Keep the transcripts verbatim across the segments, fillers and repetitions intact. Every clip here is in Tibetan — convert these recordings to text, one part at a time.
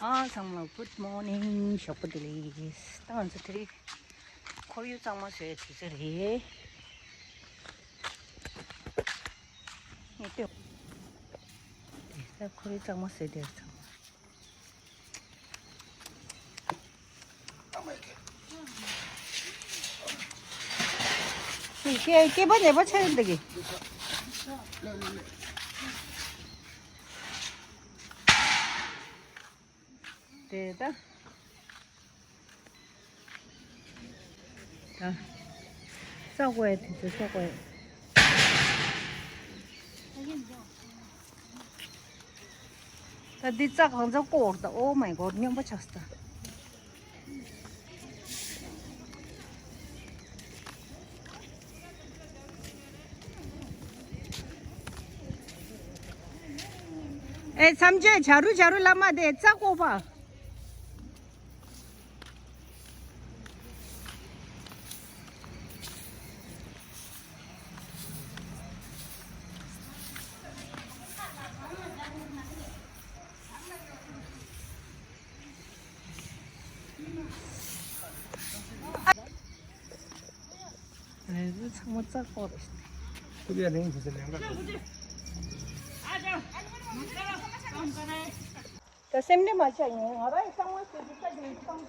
ཨ་ཚང་མ་good morning། ཞོགས་པ་བདེ་ལེགས། ད་ང་ཚོ་དེ་རིང་ཁོར་ཡུག་གཙང་མ་བཟོ་ཡའི་དུས་ཚོད་རེད། ངས་ལྟོས། ད་ཁོར་ཡུག་གཙང་མ་བཟོས་བསྡད་ཚང་མ། སྐེ་སྐེད་པ་ནད་པ་ཆགས་ཡོད་འདུག་གི། དེ་ད། ད། ས་གོ་ཡ་དེ་ཚོ་ས་གོ་ཡ། ད་འདི་རྩྭ་གང་ཚང་བཀོག་ད། Oh my God། སྨྱོན་པ་ཆགས་སོང་ད། ཨེ་མཚམས་གཅོད་བྱ་རུ་བྱ་རུ་བླ་མ་དེ་རྩྭ་བཀོག་པ། ཚང་མ་རྩྭ་བཀོག་རེད། ད་སེམས་ནས་མ་ཆགས་ཡིན། ང་རང་ཡི་གཙང་མ་བཟོས་ཀྱི་ས་དེ་གཙང་།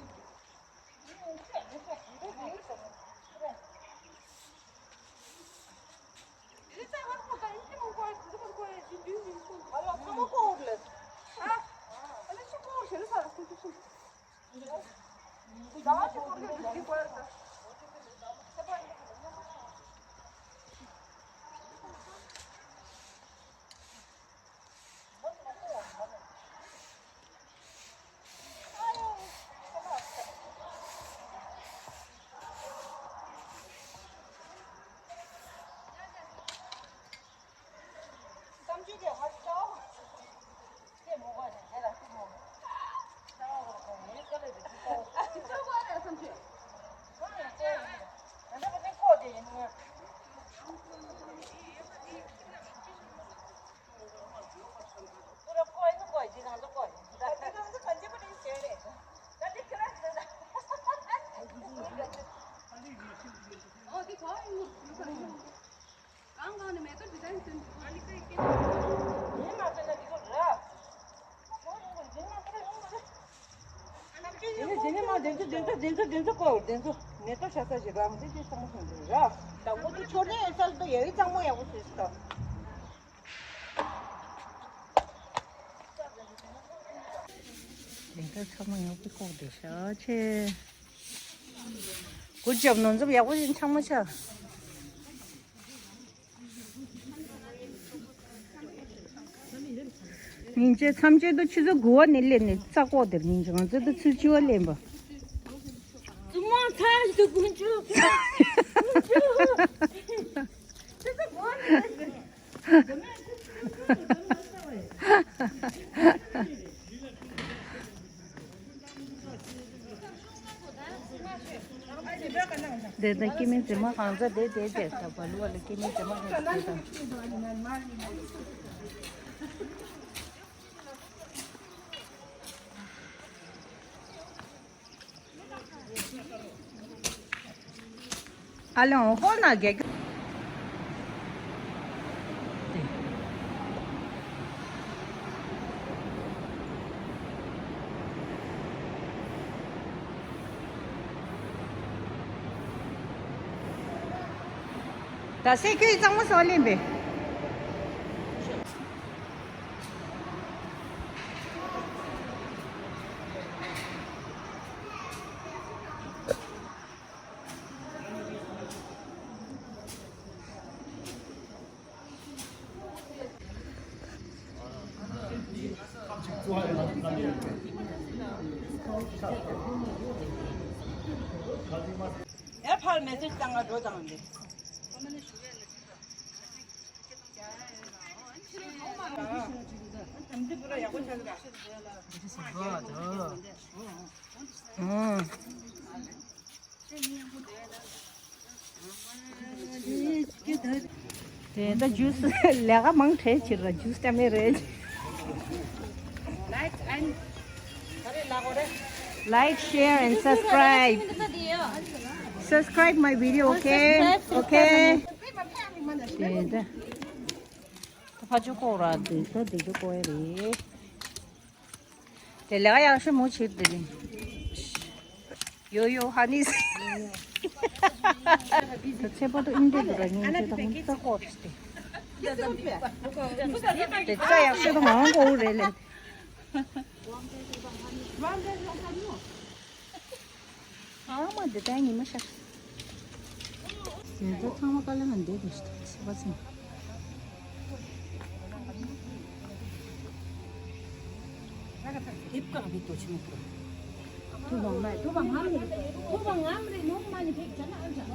དེ་ནས་དེ་ནས་མ་དེ་ཚོ་དེ་ཚོ་དེ་ཚོ་དེ་ཚོ་བཀོག་དེ་ཚོ་མེ་ཏོག་ཤ་ཚ་ཞིག་རག་མི་ཚེ་ཅི་ཚང་མ་སོང་འདུག་ར། ད་འུ་ཚོ་ཆོ་ནས་ཨེ་ས་ལ་ཡ་ཡི་གཙང་མ་ཡག་པོ་བཟོས་སོང་ད། དེ་འདྲ་ཚང་མ་ཡག་པོ་བཀོག་བསྡད་ཤག་ཆེ། གུར་རྒྱབ་ནོར་འཛོམས་ཡག་པོ་ཡིན་ཚང་མ་ཆགས། སྙིང་རྗེ། མཚམས་གཅོད་དུ་ཆུ་ཚོད་དགུ་པ་ནས་སླེབས་ནས་རྩྭ་བཀོག་དེར་སྙིང་རྗེ། ང་ཚོ་དུ་ཚུར་བཅུ་པ་སླེབས་པ། ཙུ་མང་ཐག་ཏུ་དགུན་ཆུ། དགུན་ཆུ། ཆུ་ཚོད་དགུ་པ་ནས་སླེབས་ནས། དེ་དང་སྐྱེ་དམན་མཛེས་མ་གང་ཚ་དེ་དེ་དེ་ད་བ་ལུ་བ་ལ་སྐྱེ་དམན་མཛེས་མ་གང་ཚ་དེ་དང་། ཨ་ལོང་ཧོ་ན་གེ། ད་སེ་ཁྱོད་གཙང་མ་སོགས་ལེན་པས། ཡར་ཕར་མེ་སེ་ཇི་བཏང་ག་འགྲོ་དང་འདི། འདི་བུ་ར་ཡག་པོ་ཆགས་ཀྱི་ར། ཨང་། དེ་ད་ཇུས་ལས་ཀ་མང་དྲགས་ཕྱིར་ར་ཇུས་ཀྱང་མེད་རེད། Like and Like, share and subscribe. Subscribe my video, okay? Okay. དེ་ད། ཕ་ཆུ་ཀོ་ར་དེ་ད་དེ་ཆུ་ཀོ་ཡ་རེད། དེ་ལས་ཡག་ཤོས་མོ་ཕྱིར་དེ་རིང་། ཡོ་ཡོ་ཧ་ནི་སི། ད་ཚེ་པ་ཏོ་ཨིན་དེ་དུ་ར་ཉིན་ཚེ་ད་མོ་ཙ་ཀོ་རེ་སྟེ། དེ་ཙ་ཡག་ཤོས་ད་མང་གོ་རེད་ལེ། ཨ་མ་འདི་ལྟར་ཉི་མ་ཤར། ཡོད་ཚད་ཚང་མ་དཀའ་ལས་ང་འདས་དུ་ཞིག་ཤི་བ་ཚིམ། དེབ་ཀ་བི་ཏོ་ཆི་མོ་ཀུ་ར། ཐུབ་པ་ང་མ་ཐུབ་པ་ང་མ་རེད། ཐུབ་པ་ང་མ་རེད། ནོ་མ་ནི་ཕེབས་ཅ་ན་ཨང་ཅ། ད་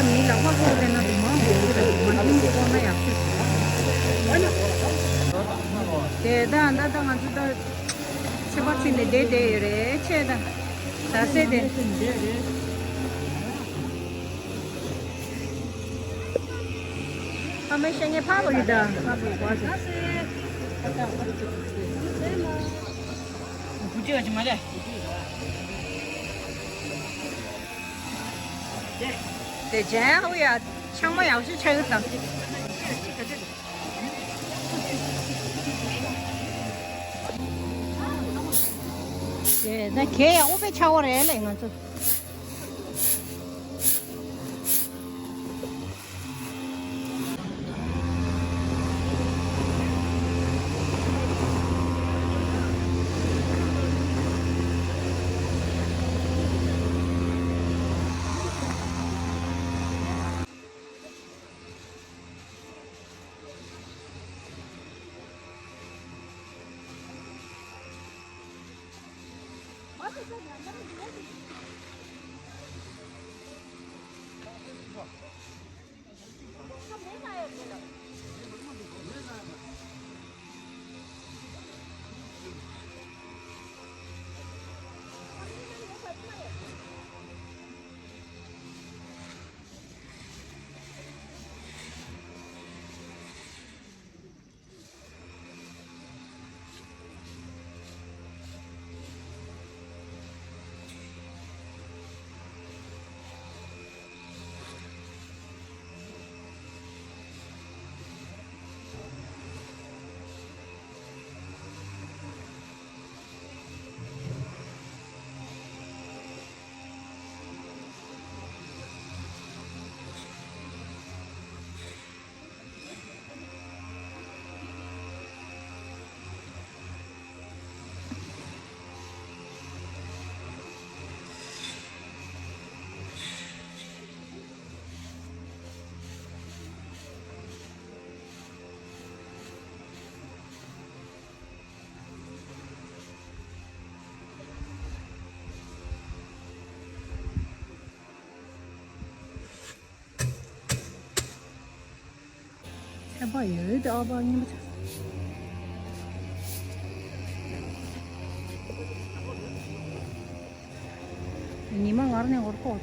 མི་ལག་པ་ཕོག་པས་ན་དུ་མང་པོ་ཡོད་རེད། མ་ཤིང་ཕོག་ན་ཡག་ཤོས་རེད། དེ་ད་ད་ད་ང་ཚོ་ད་ཚེ་པ་ཚིག་ནས་བསྡད་བསྡད་ཡོད་རེད། ཆེ་ད་ད་སེ་དེ་ཕ་མའི་ཤ་ཉེ་ཕ་བ་ཡི་ད་ཕ་བ་བ་ཟེར། བུ་ཅི་བ་ཅི་མ་རེད། དེ་ཇན་ཧུ་ཡ་ཆང་མ་ཡག་ཤོས་ཆགས་ཡོད་དམ། དེ་ན་གས་ཡག་པོ་དཔེ་ཆགས་པ་རེད་ལེ་ང་ཚོ། ཚད་པ་ཡོད་དེ་ཨ་ཕ་རྙིང་པ་ཆགས། ཉི་མ་ངར་ནས་འོར་ཁོག་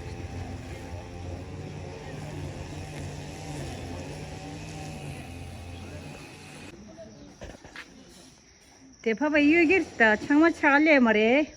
དེ་ཕ་བ་གཡུལ་འགྱེད་དང་ཆང་མ་ཆག་ལས་མ་རེད།